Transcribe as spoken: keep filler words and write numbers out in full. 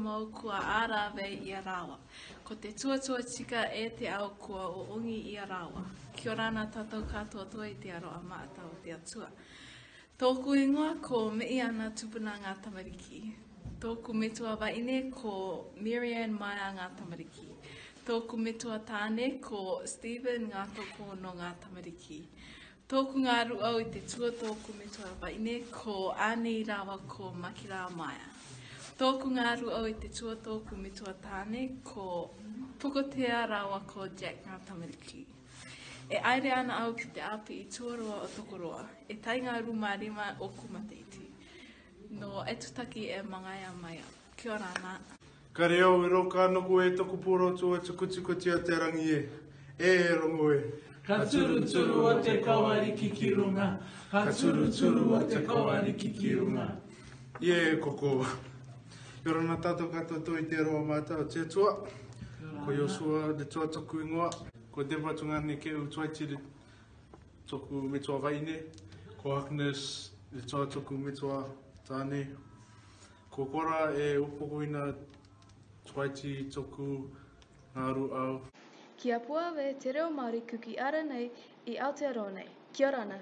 Au kua āravei ia rāua. Ko te tuatua tika e te ao kua oongi ia rāua. Kia ora na tātou kātoatoa i te aroha maata o te Atua. Tōku ingoa ko Meiana Tupuna Ngā Tamariki. Tōku metua vaine ko Marianne Maia Ngā Tamariki. Tōku metua tāne ko Stephen Ngā Toko no Ngā Tamariki. Tōku ngāruʻau i te tua tōku metua vaine ko Ani rāua ko Makirā Maia. Tōku ngāruʻau i te tua tōku metua tāne ko Pukotea rāua ko Jack Ngā Tamariki. E aere ana au ki te api i tua roa o Tokoroa, e tainga rūmārima ōku matahiti. Nō Etutaki e mangaia mai au. Kia ora na. Kare au e roka nōku e toku poro tua tukutukutia te rangi e. E rongo e. Ka turuturu o te kawariki ki runga. Ka turuturu o te kawariki ki runga. Ie koko. Kia ora na tātou kātoatoa i te aroha maata o te Atua. Ko Iosua Letua tōku ingoa. Ko Deva Tungane Keu Twaiti tōku metua vaine. Ko Agnes Letua tōku metua tāne. Ko Kora e Upokoina Twaiti tōku ngāruʻau. Kia puāvē te reo Māori kuki ara nei i Aotearoa nei. Kia ora na.